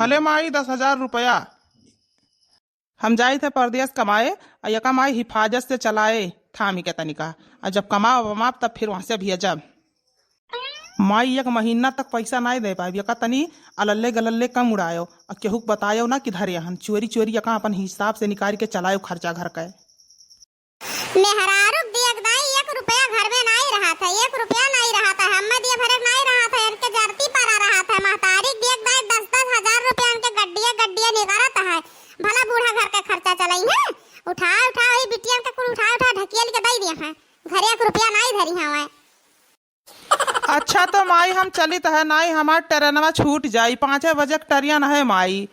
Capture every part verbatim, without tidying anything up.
अले माई, दस हजार रुपया। हम जाइत है परदेस कमाए, अउ यका माई हिफाजत से चलाए, थामी के तनिका। अउ जब कमाब वमाब तब फिर वहाँ से भेजब। माई, एक महीना तक पैसा नाई दे पाइब, यका तनी अलल्ले गलल्ले कम उड़ायो, अउ केहू के बतायो ना कि धरे हन, चोरी चोरी यका अपन हिसाब से निकाल के चलायो खर्चा घर के। मेहरारू के दियक दाई एक रुपया घर में नाई रहत है, एक रुपया नाई रहत है, हम्मे दिए भरे नाई रहत है, इनके जरती परा रहत है। महतारी के दियक दाई दस दस हजार रुपया इनके गड्डिया गड्डिया निकरत है, भला बूढ़ा घर के खर्चा चलाई है। उठा उठा वही बिटियन के कुल उठा उठा ढकियल के दई दिए हैं, घरे एक रुपया नाई धरी हवे। अच्छा तो माई, हम चलित है, नाई हमार ट्रेनवा छूट जाई, पाँचे बजे के ट्रेन है माई।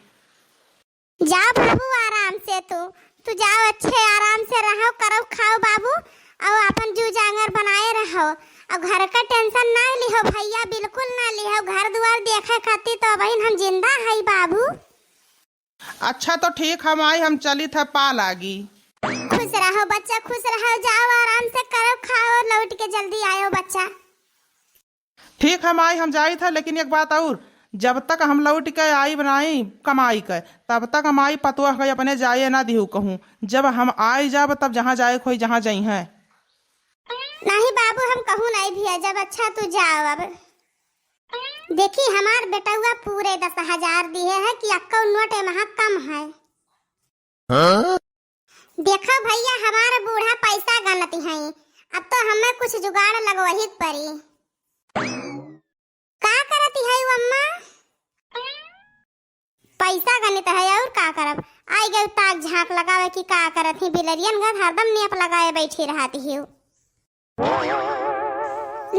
जा बाबू, आराम से तू, तू जाओ, अच्छे आराम से रहो, करो खाओ बाबू, अउ अपन जू जांगर बनाए रहो, अउ घर का tension ना लिहो भैया, बिल्कुल ना लिहो। घर दुआर देखे खातिर तो अबहिन हम जिंदा हई बाबू। अच्छा तो ठीक है माई, हम चलित है, पा लागी। खुश रहो बच्चा, खुश रहो, जाओ आराम से करो खाओ, लौट के जल्दी आयो बच्चा। ठीक है माई, हम जाइत है, लेकिन एक बात और, जब तक हम लौट के आइब नाई कमाई के, तब तक माई पतोह के अपने जाए ना दिहू कहूँ। जब हम आई जाब तब जहाँ जाए के होई, जहाँ जइहैं। नहीं बाबू, हम कहूँ नहीं भेजब। अच्छा तू जाओ अब। देखी हमार बेटउआ पूरे दस हजार दिहे है कि अक्कौ नोट एमहा कम है। हाँ? देखो भैया, हमार बूढ़ा पैसा गनती हैं, अब तो हमें कुछ जुगाड़ लगवही के पड़ी। का करती है उ अम्मा? पैसा गनित है और का करब? आई गई ताक झांक लगावे कि का करत ही, बिलरियन गत हरदम नेप लगाए बैठी रहती है।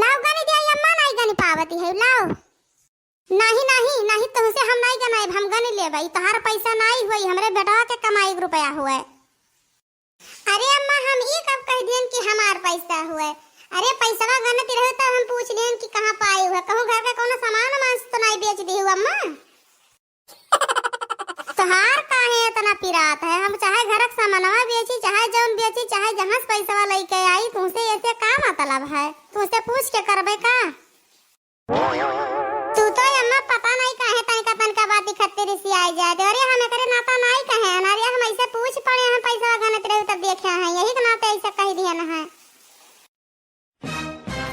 लाओ गनी दिया अम्मा, नाई गनी पावती है, लाओ। नाही, नाही, नाही, तुमसे हम नाही गनाइब, हम गन लेबै। तोहार पैसा नाही होई, हमरे बेटवा के कमाई के रुपया हुए। अरे अम्मा, हम ई कब कह दियन कि हमार पैसा हुए? अरे पैसवा गनत रहो तब हम पूछ लियन कि कहाँ पाए हुए, कहूँ घर का कोनो सामान वामान तो नाही बेच दी हो अम्मा? तोहार काहे इतना पिरात है? हम चाहे घर का सामानवा बेची, चाहे जौन बेची, चाहे जहाँ से पैसवा लेके आई, तुमसे ऐसे का मतलब है? तुमसे पूछ के करबे का? तू तो अम्मा पता नहीं काहे तनिका तनिका बाती खत्ती रिसियाई जाए दे। अरे हम एकरे नाता नहीं कहे हन, अरे हम ऐसे पूछ पड़े हैं, पैसा गनत रहे तब देखे हैं, यही के नाते ऐसे कह दिया न है।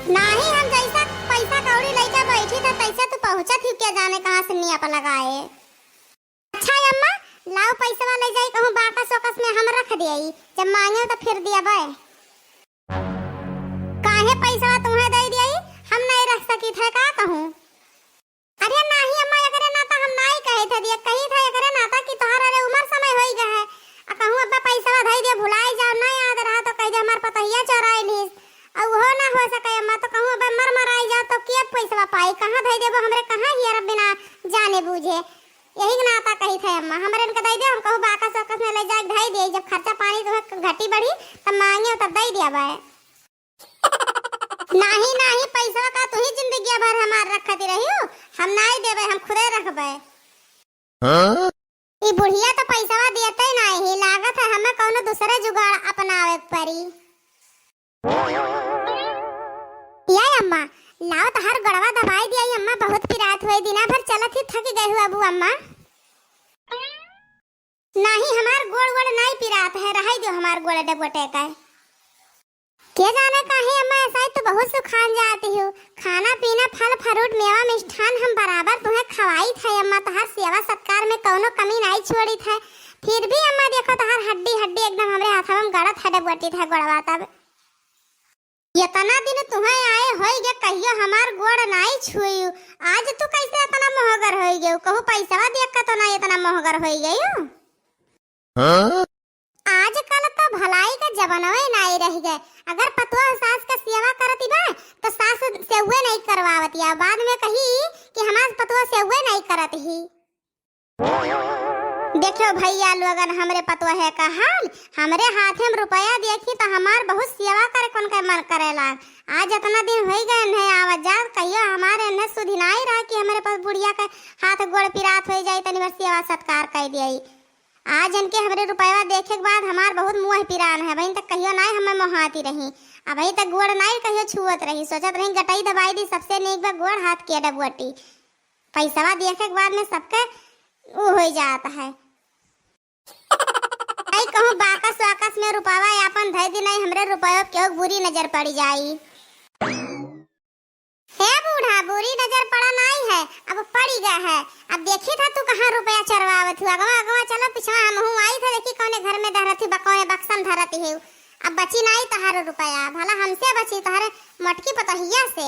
नाही, हम जैसा पैसा कौड़ी लइके बैठी था तैसे तू पहुँचत ही, के जाने कहाँ से नियप लगाए। अच्छा अम्मा, लाओ पैसवा ले जाई कहूँ बाकस ओकस में हम रख दियई, जब मांगे तो फिर दियबै। काहे पैसवा तुम्हें दे दियई, हम नहीं रख सकी थे का कहूँ? अरे नाही अम्मा, एकरे नाता हम नाही कहे थे दिया, कही थे एकरे नाता कि तोहार अरे उम्र समय होई गए है, आ कहूँ अब्बा पैसवा धई दिया भुलाई जाओ, ना याद रहा तो कह दे हमार पतोहिया चोराई लीस, आ उहो ना हो सके अम्मा, तो कहूँ अब्बा मर मराई जाओ तो के पैसवा पाई, कहाँ धई देबो हमरे, कहाँ हियर बिना जाने बूझे। यही के नाता कही थे अम्मा, हमरे इनके दे दे, हम कहूँ बाकस ओकस में ले जाके धई दे, जब खर्चा पानी तुम्हें घटी बढ़ी तब मांगे तब दे दिया बाय। नाही, नाही, पैसवा का तुही जिंदगिया भर हमार रखती रहियो, हम नाही देबे, हम खुदे रखबे। हाँ? ई बुढ़िया तो पैसवा देते नाही, लागत है हमें कौनो दूसरे जुगाड़ अपनावे के पड़ी। या अम्मा, लाओ तोहार गोड़वा दबाई दिया, ई अम्मा बहुत पिरात हुए, दिना भर चलत ही थक गए हो अबू अम्मा। नाही, हमार गोड़ वोड़ नाही पिरात है, रहाई दियो हमार गोड़ डगोटे का। के जाने काहे अम्मा, ऐसा ही तो बहुत सुखान जाती हो। खाना पीना, फल फ्रूट, मेवा मिष्ठान हम बराबर तुम्हें खवाई थे अम्मा, तोहार सेवा सत्कार में कौनो कमी नहीं छोड़ी थे। फिर भी अम्मा देखो तोहार हड्डी हड्डी एकदम हमरे हाथवा में गड़त है, डबोटी थे गोड़वा तब। इतना दिन तुम्हें आए होई गे, कहियो हमार गोड़ नहीं छुई, आज तू कैसे इतना मोहगर होई गयो? कहूँ पैसवा देख के तो ना इतना मोहगर होई गयो। हाँ? आजकल तो भलाई का जमानवे नाई रह गए। अगर पतोह सास का सेवा करती बा, तो सास सेवे नहीं करवावती। आ बाद में कही कि हमार पतोह सेवे नहीं करत ही। देखो भैया लोगन, हमरे पतोह का हाल, हमरे हाथे में रुपया देखी तो हमार बहुत सेवा करे कौन के मन करेला। आज इतना दिन हो गए इन्हें आवत जात, कहियो हमारे इन्हें सुधि नाई रहा कि हमरे पास बुढ़िया के हाथ गोड़ पिरात हो जाई, तनी बार सेवा सत्कार कर दिया। आज इनके हमरे रुपया देखे के बाद हमार बहुत मुँह पिरान है। अबहीं तक कहियो नाई हमें मोहाती रही, अबहीं तक गोड़ नाई कहियो छुअत रही। सोचत रही गटई दबाई दी, सबसे नीक बा गोड़ हाथ के डबुअटी। पैसवा देखे के बाद में सबके उ होइ जात है। आई कहूँ बाकस वाकस में रुपवा आपन धइ दी, नाहीं हमरे रुपयो केहू बुरी नजर पड़ी जाई। हे बूढ़ा, बुरी नजर पड़ा नाहीं है, अब पड़ी गया है। अब देखी था तू कहाँ रुपया चोरवावत हू। अगवा अगवा चलो, पिछवा हमहू आई थे, देखी कौने घर में धरत ही, कौने बक्सन धरत ही। अब बची नाहीं तहारो रुपया, भला हमसे बची तोहरे मोटकी पतोहिया से।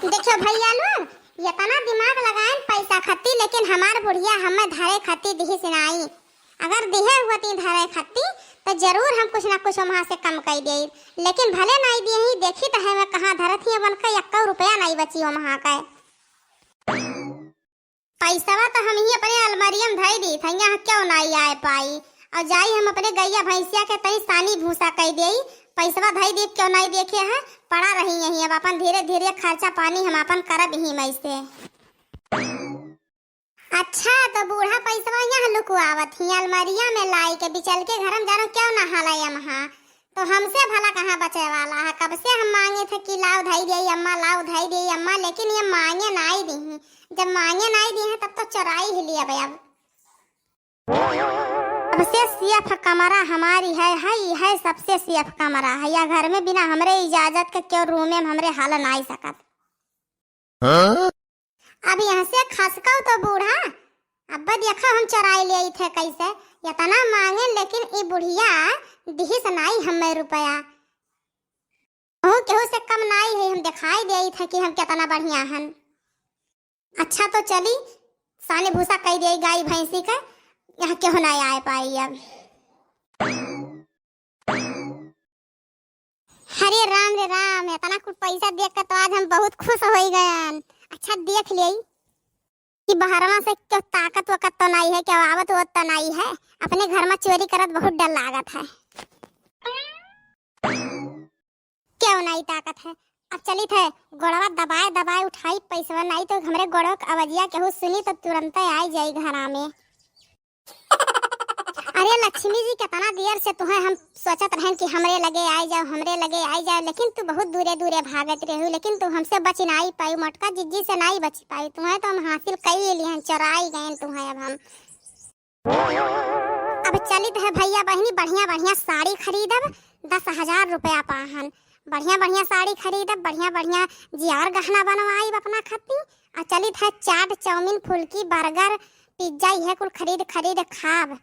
देखियो भइया लोग, एतना दिमाग लगाएन पैसा खत्ती, लेकिन हमार बुढ़िया हमें धरे खत्ती दिहिस नाई। अगर दिहे हुअती धरे खत्ती, तो जरूर हम कुछ ना कुछ वहाँ से कम कई देई, लेकिन भले नाई दिहे ही, देखी तो है मैं कहाँ धरत ही, उनका एक्को रुपया नाई बची वहाँ का। पैसवा तो हम ही अपने अलमारिया में धई दी था, यहाँ क्यों नाई आए पाई? और जाई हम अपने गैया भैंसिया के तई सानी भूसा कई देई, पैसवा धई दी क्यों नाई देखे है, पड़ा रही यहीं। अब अपन धीरे धीरे खर्चा पानी हम अपन करब ही मैं से। अच्छा, तो बूढ़ा पैसवा यहाँ लुकुआवत ही अलमारिया में लाई के, बिचल के घर में जानो क्यों ना हला यमहा। तो हमसे भला कहाँ बचे वाला है? कब से हम मांगे थे कि लाओ धई दे अम्मा, लाओ धई दे अम्मा, लेकिन ये मांगे नाई दी हैं। जब मांगे नाई दी हैं, तब तो चोराई ही लिया अब। अब से सेफ कमरा हमारी है, है, है सबसे सेफ कमरा है। या घर में बिना हमरे इजाजत के क्यों रूमे में हमरे हाल नाई सकत। हाँ? अब यहाँ से खसकौ तो बूढ़ा, अब देखो हम चोराई ले आई थे कैसे, इतना मांगे लेकिन ई बुढ़िया दिहिस नाई हमें रुपया। कहूँ केहू से कम नाई है, हम दिखाई दे थे कि हम कितना बढ़िया हन। अच्छा तो चली, सानी भूसा कई दे गाय भैंसी के, यहाँ केहू नाई आए पाई अब। अरे राम रे राम, इतना कुछ पैसा देख के तो आज हम बहुत खुश हो गयन। अच्छा देख ले कि बहरवा से क्यों ताकत वकत तो नाई है, क्यों आवत वत तो नाई है। अपने घर में चोरी करत बहुत डर लागत है। क्यों नाई ताकत है? अब चली थे गोड़वा दबाए दबाए उठाई पैसवा, नाई तो हमरे गोड़वा के आवाजिया केहू सुनी तो तुरंत आई जाई घरा में। अरे लक्ष्मी जी, कितना देर से तुहें हम सोचत रहन कि हमरे लगे आई जाओ, हमरे लगे आई जाओ, लेकिन तू बहुत दूरे दूरे भागत रहू, लेकिन तू हमसे बच नाई पाई, मोटका जिज्जी से नाई बच पाई, तुहें तो हम हासिल कई लिहन, चोराई गयन तुहें अब हम। अब चलित है भइया बहिनी, बढ़िया बढ़िया साड़ी खरीदब, दस हजार रुपया पाहन, बढ़िया बढ़िया साड़ी खरीदब, बढ़िया बढ़िया जियार गहना बनवाइब अपना खातिर। आ चलित है चाट, चाउमीन, फुल्की, बर्गर, पिज्जा, इहे कुल खरीद खरीद खाब।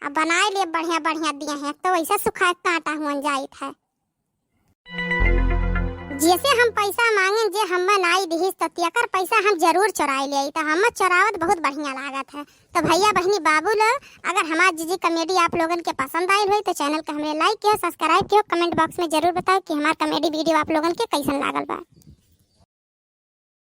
आ बनाए लिए बढ़िया बढ़िया दिए हैं, तो वैसे सुखाए कांटा हुअन जाइत है। जैसे हम पैसा मांगेन, जे हमें नाई दिहिस, तो तेकर पैसा हम जरूर चोराई ले आई। तो हमें चोरावत बहुत बढ़िया लागत है। तो भइया बहिनी बाबू लोग, अगर हमार जिज्जी comedy आप लोगन के पसंद आइल होई, तो channel के हमरे like किहो, subscribe किहो, comment box में जरूर बताओ कि हमार comedy video आप लोगन के कैसन लागल बा।